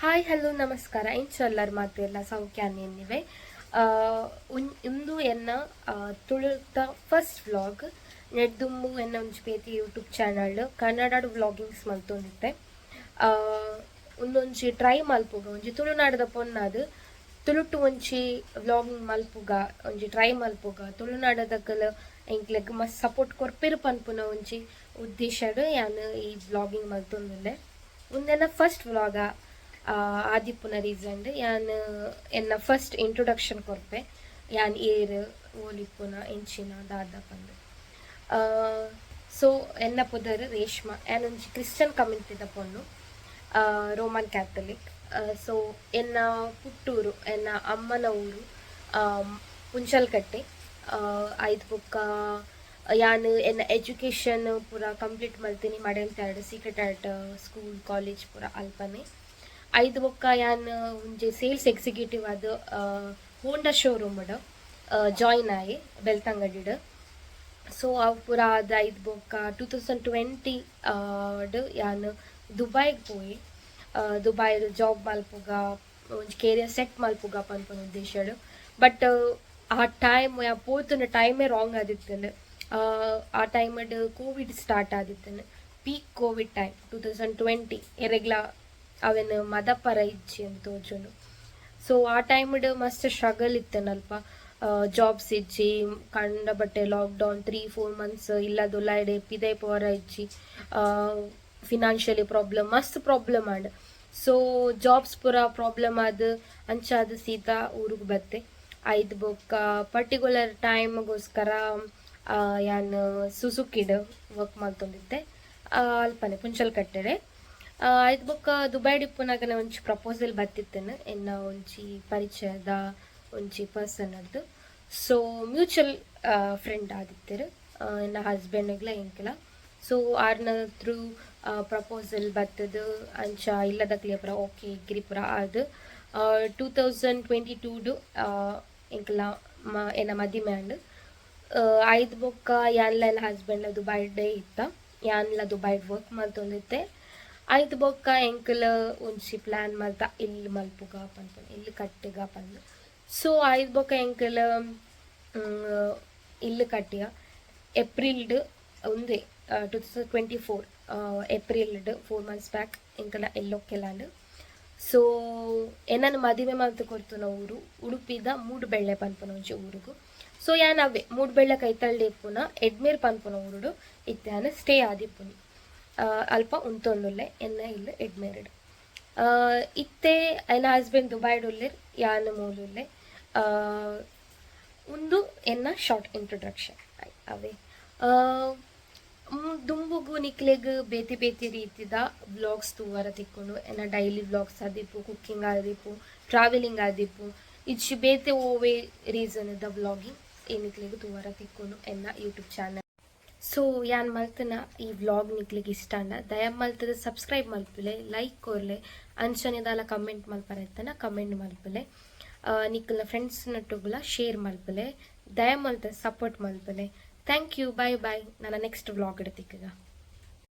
Hi, hello, ನಮಸ್ಕಾರ. ಎಂಚೊಲ್ಲರ್ ಮಾತೆರ್ಲ? ಸೌಖ್ಯ ಎನ್ನಿವೆ. ಇಂದು ಎನ್ನ ತುಳುತ ಫಸ್ಟ್ ವ್ಲಾಗ್. ನೆಡ್ದುಂಬು ಎನ್ನ ಒಂಜಿ ಬೇತಿ ಯೂಟ್ಯೂಬ್ ಚಾನಲ್ ಕನ್ನಡ ವ್ಲಾಗಿಂಗ್ಸ್ ಮಲ್ತೊಂದಿತ್ತೆ. ಉಂದೊಂಜಿ ಟ್ರೈ ಮಲ್ಪುಗ, ಒಂಜಿ ತುಳುನಾಡದ ಪೊನ್ನಾದ್ ತುಳುಟು ಒಂಜಿ ವ್ಲಾಗಿಂಗ್ ಮಲ್ಪುಗ, ಒಂಜಿ ಟ್ರೈ ಮಲ್ಪುಗ, ತುಳುನಾಡದಕಲ್ ಎಂಕ್ಲೆಗ್ ಮಸ್ತ್ ಸಪೋರ್ಟ್ ಕೊರ್ಪೆರ್ ಪನ್ಪುನ ಒಂಜಿ ಉದ್ದೇಶಡ್ ಯಾನ್ ಈ ವ್ಲಾಗಿಂಗ್ ಮಲ್ತೊಂದುಲ್ಲೆ. ಉಂದೆನ ಫಸ್ಟ್ ವ್ಲಾಗ ಆದಿಪ್ಪುನ ರೀಸನ್ ಯಾನ್ ಎನ್ನ ಫಸ್ಟ್ ಇಂಟ್ರೊಡಕ್ಷನ್ ಕೊರ್ಪೆ, ಯಾನ್ ಏರ್, ಓಲಿಪ್ಪುನ, ಎಂಚಿನ ದಾದ ಪಂದ್. ಸೊ ಎನ್ನ ಪುದರ್ ರೇಷ್ಮಾ. ಯಾನ್ ಒಂಜಿ ಕ್ರಿಶ್ಚಿಯನ್ ಕಮ್ಯುನಿಟಿದ ಪೊಣ್ಣು, ರೋಮನ್ ಕ್ಯಾಥಲಿಕ್. ಸೊ ಎನ್ನ ಪುಟ್ಟೂರು, ಎನ್ನ ಅಮ್ಮನ ಊರು ಪುಂಚಲ್ಕಟ್ಟೆ. ಐದ್ ಬೊಕ್ಕ ಯಾನ್ ಎನ್ನ ಎಜುಕೇಷನ್ ಪೂರ ಕಂಪ್ಲೀಟ್ ಮಲ್ತೀನಿ ಮಡಂತ್ಯಾರ್ಡ್, ಸೀಕ್ರೆಟ್ ಹಾರ್ಟ್ ಸ್ಕೂಲ್ ಕಾಲೇಜ್ ಪೂರ ಅಲ್ಪನೆ. ಐದು ಬೊಕ್ಕ ಯಾನ್ ಒಂಜಿ ಸೇಲ್ಸ್ ಎಕ್ಸಿಕ್ಯೂಟಿವ್ ಆದ್ ಹೋಂಡಾ ಶೋರೂಮ್ ಜಾಯಿನ್ ಆಯಿ ಬೆಳ್ತಂಗಡಿಡ್. ಸೊ ಅವು ಪೂರ ಆದ್ ಐದು ಬೊಕ್ಕ 2020 ಡ್ ಯಾನ್ ದುಬೈಗ್ ಪೋಯಿ. ದುಬೈಡ್ ಜಾಬ್ ಮಲ್ಪುಗ, ಒಂಜಿ ಕೆರಿಯರ್ ಸೆಟ್ ಮಲ್ಪುಗ ಪನ್ಪುನ ಉದ್ದೇಶಡ್. ಬಟ್ ಆ ಟೈಮ್ ಯಾ ಪೋತುನ ಟೈಮೇ ರಾಂಗ್ ಆದಿತ್ತುಂಡು. ಆ ಟೈಮ್ಡ್ ಕೋವಿಡ್ ಸ್ಟಾರ್ಟ್ ಆದಿತ್ತುಂಡು, ಪೀಕ್ ಕೋವಿಡ್ ಟೈಮ್ 2020. ಎರೆಗ್ಲ ಅವೆನ್ ಮದಪರ ಇಜ್ಜಿ ಅಂತ ತೋಜುಂಡು. ಸೊ ಆ ಟೈಮ್ಡ್ ಮಸ್ತ್ ಸ್ಟ್ರಗಲ್ ಇತ್ತನಲ್ಪ. ಜಾಬ್ಸ್ ಇಜ್ಜಿ, ಕಂಡ ಬಟ್ಟೆ ಲಾಕ್ಡೌನ್, 3-4 ಮಂತ್ಸ್ ಇಲ್ಲದುಲಾಯ್ಡೆ ಪಿದೈ ಪೋರ ಇಜ್ಜಿ. ಫಿನಾನ್ಷಿಯಲಿ ಪ್ರಾಬ್ಲಮ್, ಮಸ್ತ್ ಪ್ರಾಬ್ಲಮ್ ಆಂಡ್. ಸೊ ಜಾಬ್ಸ್ ಪೂರ ಪ್ರಾಬ್ಲಮ್ ಆದ್ ಅಂಚಾದ್ ಸೀದಾ ಊರಿಗೆ ಬತ್ತೆ. ಐದು ಬೊಕ್ಕ ಪರ್ಟಿಕ್ಯುಲರ್ ಟೈಮ್ಗೋಸ್ಕರ ಯಾನ್ ಸುಸುಕಿಡ್ ವರ್ಕ್ ಮಲ್ತೊಂದಿತ್ತೆ ಅಲ್ಪನೆ ಪುಂಚಲ್ಕಟ್ಟೆಡೆ. ಐದು ಬೊಕ್ಕ ದುಬೈಡ್ ಇಪ್ಪುನಾಗನೆ ಒಂಜಿ ಪ್ರಪೋಸಲ್ ಬತ್ತಿತ್ತೇನೆ ಎನ್ನ ಒಂಜಿ ಪರಿಚಯದ ಒಂಜಿ ಪರ್ಸನ್ ಅಡ್ದು. ಸೊ ಮ್ಯೂಚುವಲ್ ಫ್ರೆಂಡ್ ಆದಿತ್ತೆರ್ ಎನ್ನ ಹಸ್ಬೆಂಡ್ಗ್ಲ ಎಂಕ್ಲ. ಸೊ ಆರ್ನ ಥ್ರೂ ಪ್ರಪೋಸಲ್ ಬತ್ತದು. ಅಂಚ ಇಲ್ಲದಕ್ಲೆ ಪೂರ ಓಕೆ, ಎಗ್ರಿ ಪೂರ ಆದ್ 2022ಡು ಎಂಕ್ಲ ಎನ್ನ ಮದಿಮೆ ಆಂಡ್. ಐದು ಬೊಕ್ಕ ಯಾನ್ಲ ಎನ್ನ ಹಸ್ಬೆಂಡ್ಲ ದುಬೈಡೇ ಇತ್ತ. ಯಾನ್ಲ ದುಬೈಡ್ ವರ್ಕ್ ಮಲ್ತೊಂದಿತ್ತೆ. ಐದು ಬೊಕ್ಕ ಎಂಕಲ್ ಒಂಜಿ ಪ್ಲ್ಯಾನ್ ಮಲ್ತ, ಇಲ್ಲ್ ಮಲ್ಪುಗ ಪನ್ಪುನ, ಇಲ್ಲ್ ಕಟ್ಟುಗ ಪಂದ್. ಸೊ ಐದು ಬೊಕ್ಕ ಎಂಕಲ್ ಇಲ್ಲ್ ಕಟ್ಟಿಯ ಏಪ್ರಿಲ್ಡ್ ಒಂದೇ 2024 ಏಪ್ರಿಲ್ಡ್, 4 ಮಂತ್ಸ್ ಬ್ಯಾಕ್ ಎಂಕಲ ಎಲ್ಲೊಕ್ಕೆಲಾಂಡ್. ಸೊ ಎನ್ನನ್ ಮದಿಮೆ ಮಲ್ತ್ ಕೊರ್ತುನ ಊರು ಉಡುಪಿದ ಮೂಡುಬೆಳ್ಳೆ ಪನ್ಪುನ ಒಂಜಿ ಊರುಗು. ಸೊ ಯಾನ್ ಅವೇ ಮೂಡುಬೆಳ್ಳೆ ಕೈತಲ್ಡೆ ಇಪ್ಪುನ ಎಡ್ಮೇರ್ ಪನ್ಪುನ ಊರುಡು ಇತ್ತೆ ಯಾನ್ ಸ್ಟೇ ಆದಿಪ್ಪುನಿ. ಅಲ್ಪ ಉಂತೊಂದುಲ್ಲೆ. ಎನ್ನ ಇಲ್ಲ್ ಎಡ್ಮೇರ್ಡ್. ಇತ್ತೆ ಎನ್ನ ಹಸ್ಬೆಂಡ್ ದುಬೈಡ್ ಉಲ್ಲೆರ್, ಯಾನ್ ಮೂಲುಲ್ಲೆ. ಉಂದು ಎನ್ನ ಶಾರ್ಟ್ ಇಂಟ್ರೊಡಕ್ಷನ್ ಅವೇ. ದುಂಬುಗು ನಿಕ್ಲೆಗ್ ಬೇತೆ ಬೇತೆ ರೀತಿದ ವ್ಲಾಗ್ಸ್ ತೂವರ ತಿಕ್ಕುಂಡು. ಎನ್ನ ಡೈಲಿ ವ್ಲಾಗ್ಸ್ ಆದಿಪ್ಪು, ಕುಕ್ಕಿಂಗ್ ಆದಿಪ್ಪು, ಟ್ರಾವೆಲಿಂಗ್ ಆದಿಪ್ಪು, ಇಜ್ಜಿ ಬೇತೆ ಓವೆ ರೀಸನ್ ದ ವ್ಲಾಗಿಂಗ್ ನಿಕ್ಲೆಗ್ ತೂವರ ತಿಕ್ಕುಂಡು ಎನ್ನ ಯೂಟ್ಯೂಬ್ ಚಾನಲ್. ಸೊ ಯಾನ್ ಮಲ್ತನ ಈ ವ್ಲಾಗ್ ನಿಕ್ಲೆಗ್ ಇಷ್ಟ ಆಂಡ ದಯ ಮಲ್ತದ ಸಬ್ಸ್ಕ್ರೈಬ್ ಮಲ್ಪುಲೆ, ಲೈಕ್ ಕೊರ್ಲೆ. ಅಂಚನೆ ದಾಲ ಕಮೆಂಟ್ ಮಲ್ಪರ ಇತ್ತನ ಕಮೆಂಟ್ ಮಲ್ಪುಲೆ. ನಿಕ್ಕಲ್ನ ಫ್ರೆಂಡ್ಸ್ ನಟ್ಟುಗುಲ ಶೇರ್ ಮಲ್ಪುಲೆ. ದಯ ಮಲ್ತ ಸಪೋರ್ಟ್ ಮಲ್ಪುಲೆ. Thank you, bye bye. ನನ್ನ ನೆಕ್ಸ್ಟ್ ವ್ಲಾಗ್ ಇಡ್ತಿಕ್ಕಗ.